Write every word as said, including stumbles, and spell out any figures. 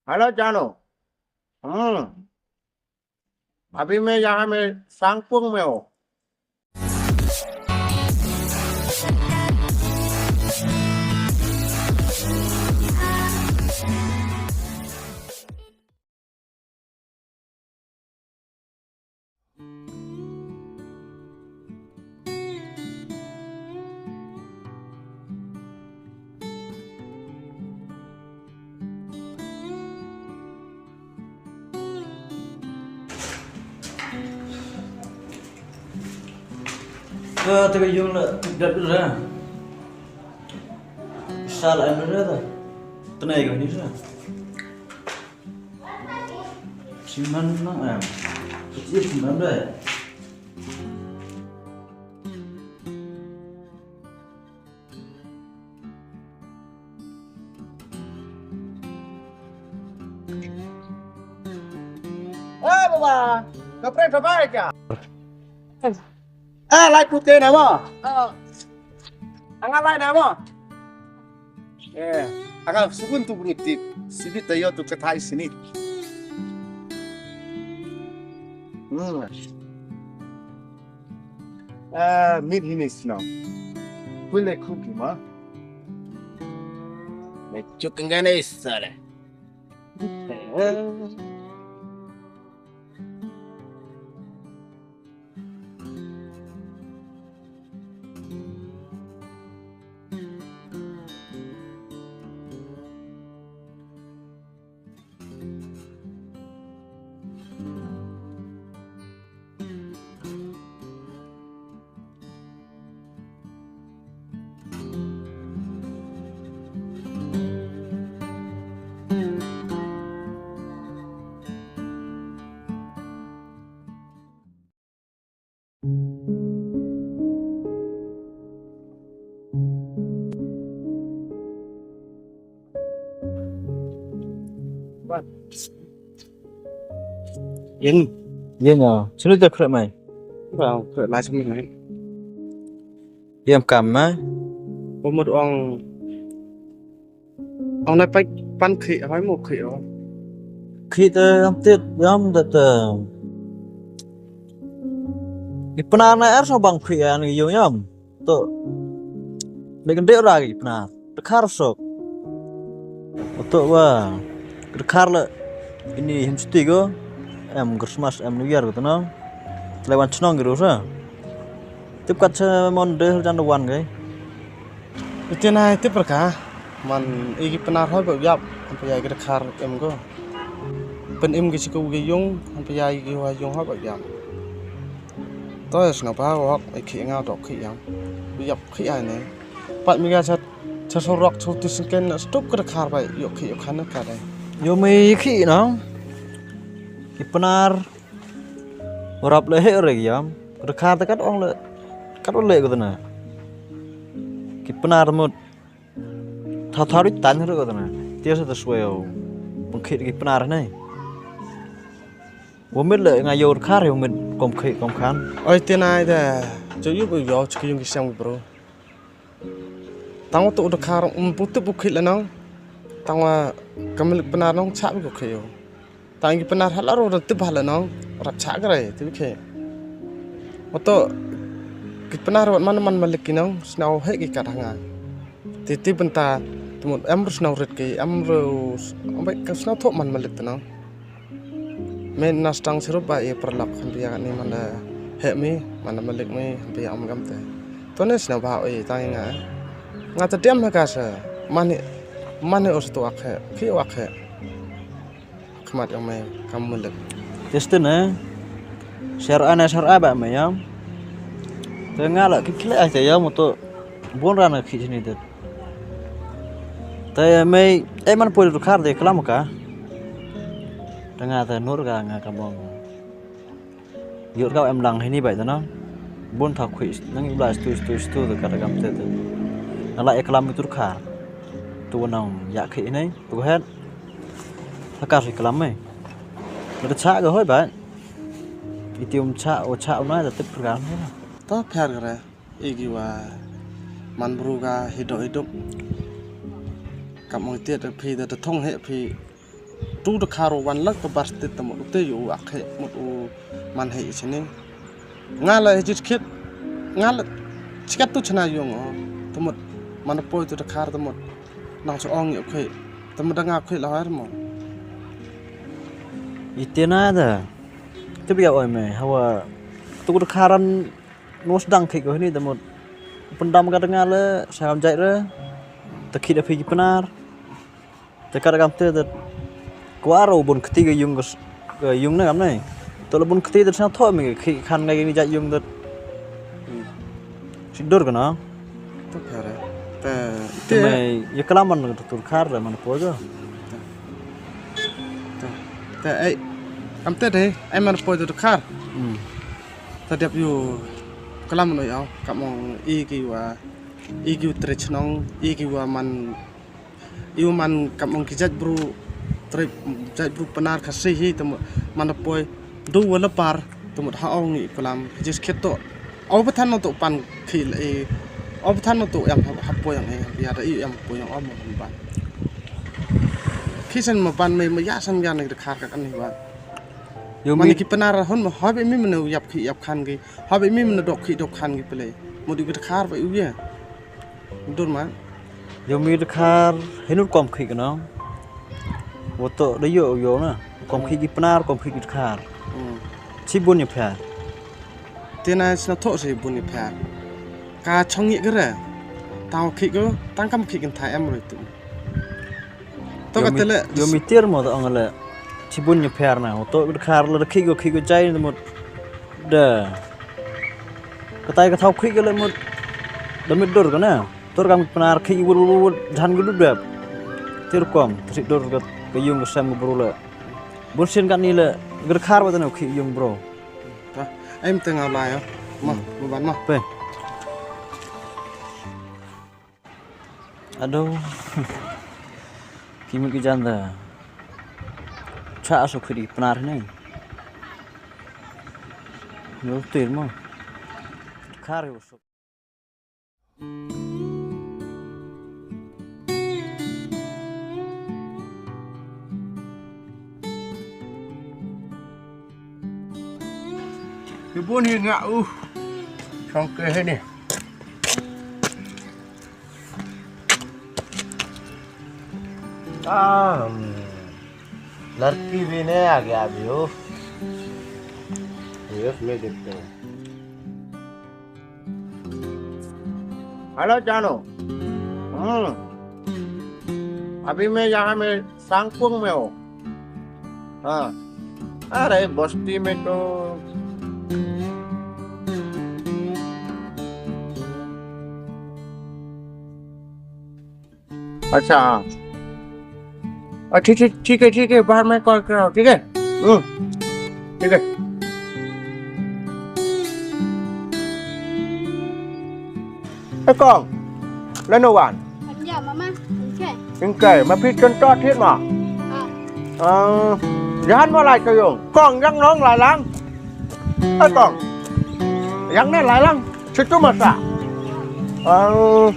Hello, Jano. Hmm. अभी मैं यहाँ में सांगपुंग में हूँ। Ka te ka yung la dap la. Sal an la ta. Tnai ka ni sa. Siman na em. Kecil siman deh. Eh, baba, ka pre thabai ka? Eh, lai pute na mo. Anga lai na mo. Eh, anga sukun tu bru tip. Sibit tayo tu kathai sini. Hmm. Ah, mit hinis no. Kule kuki ma. Me chukangane sare. Yin. Yin ya. Sini tak kerap mai. Bang, kerap mai sini mai. Yam kam mai. Umur ong Ong nai pai pan khih hoi mo khih o. Khih te yam tit yam te te. I pnar na er so bang khih an yung yam. To. Lek ndek ra i pnar. Te khar sok. To wa. Te khar le. Ini him sti go. Em Christmas em New Year go to na. Lewan chnong gi ru sa. Tip kat cha mon de jan wan gai. Ite na ite perka man igi penar hoi ba yap han pa yai ki dkhar em ko. Pen im ki chiku gi yung han pa yai ki wa yung hoi ba yap. Toy sna ba wak i khi nga dok khi yang. Yap khi ai ne. Pat mi ga chat cha so rok so tu singken na stup ki dkhar ba yok khi yok khan ka dai. Yo me khi no. Ki penar. Warap le he re yam. Ka dkhar te kat ong le. Kat ong le ko tena. Ki pnar mut. Tha tha ri tan re ko tena. Tia sa ta sweo. Pengkhit ki pnar ne. Wamit le nga yo dkhar wamit kom khit kom khan. Oi tina ida. Jo yu bu yo chki yung ki siang bro. Tang wa tu dkhar um bu tu bu khit le nang. Tang wa kamlik pnar nang chak bu khit yo. Tang ki pnar hala ro tip hala nong rap cha kare tip khe. Oto ki pnar wat man man malik ki nong snau he ki kat hanga. Ti ti benta tumut em ru snau rit ki em ru ambai ka snau thok man malik te nong. Me na stang sirup ba e perlak han pia ni man da he mi man da malik mi han pia am gam te. To ne snau ba e tang nga. Nga ta diam ha ka sa man he man he os tu ak he ki ak he. Khmat ïa me kam muluk. Tiste ne. Shar ane shar ba me yam. Te nga la ki khle ai te yam to. Bon ran ki chini te. Te me e man poi dur khar de klam ka. Te nga te nur ka nga ka bong. Yor ka em lang hini bai te na. Bon tha khui nang ula stu stu stu te ka kam te te. Nga la e klam dur khar. Tu nang ya khi ne. Tu het. Hakar hi klam me. Ka cha ga hoi ba. Itium cha o cha o na da tip program he. Ta pher ga re. Igi wa man bru ga hido hidup. Kam ong tiet phi da thong he phi. tu dkhar u wan la ka bar stit ta mut u te yu u akhei mut u man hei sini. Nga la hijit khit, nga la chikat tu chna yung o. Ta mut man poi tu dkhar ta mut nang chu ong yu khei. Ta mut da nga khei la har mo. Itena da. Te bia oi me hawa tu dkhar an nos dang khei ko ni ta mut. Pendam ka da nga la sa kam jai re. Ta khit a phi ki pnar. Te ka da kam te da kwaro bun kti ka yung ka s-, ka yung na kam ne. To la bun kti da sa tho me ki khan ngai ni jat yung da. Si dur ka na. To kare. Te Te te me ya kala man ka tur khar da man po jo. Te, te ai am te de ai man po jo khar. Hmm. Ta dep yu kala man oi au kam ong i ki wa i ki u tre chnong i ki wa man Iu man kam ong ki jait bru trip jait bru Pnar Khasi hi te mut man da poi du wa la par te mut ha ong i kulam jis khet to. Au pathan no to pan khil e. Au pathan no to em ha poi ang e ya da i em poi ang om ban. Khisan ma ban me ma ya san ya ne khar ka kan ni ban. Yo Mane mi ki Pnar hon ma hob i mi mane yap khi yap khan gi. Hob i mi mane dok khi dok khan gi pele. Mut i khar ba i u ye. Dur ma. Yo mi dkhar hinur kom khik no. Wo to da yo yo na. Kom khik ki Pnar kom khik ki dkhar. Hmm. Chi bun ni pha. Te na sna tho si bun ni pha. Ka chong yi gre. Tao khik go tang kam khik kin tha em ro tu. To Yo ka mi- tele. Yo mi tir mo to ong le. Chi bun ni pha na. Wo to dkhar le khik go khik go jai ni mut. Da. Katai ka thau khik ka le mut. Da mit dur ka na. Tur kam Pnar khik wur wur wur jan ka dudap. Tir kom tri dur ka ka yung ka sem ka bru le. Bun sin ka ni le. Ger khar ba tano khik yung bro. Ta. Em teng au lai ya. Ma, Hmm. ma ban ma. Pe. Aduh. Ki mut ki jan da. Cha aso khit i Pnar ne. Yo tir mo. Khar yo so. Ki bun hi nga u. Chong ke he ni. Ah, hmm. लड़की भी नहीं आ गया अभी हो। यस, मैं देखता हूँ। हेलो जानू। हम्म। अभी मैं यहाँ में सांगपुंग में हूँ। हाँ। अरे बस्ती में तो अच्छा, हाँ। अ, ठीक, ठीक, ठीक है, ठीक है, बाद में कॉल कर रहा हूँ, ठीक है? हम्म, ठीक है। Ê kong, lano wan? Wan ïa mama, ïngkai. Ïngkai, ma phi chon to thied ma? Ah. Jan ma lai ka yong. Kong yang nong lai lang. Ê kong. Yang ne lai lang. Situ masa. Ah.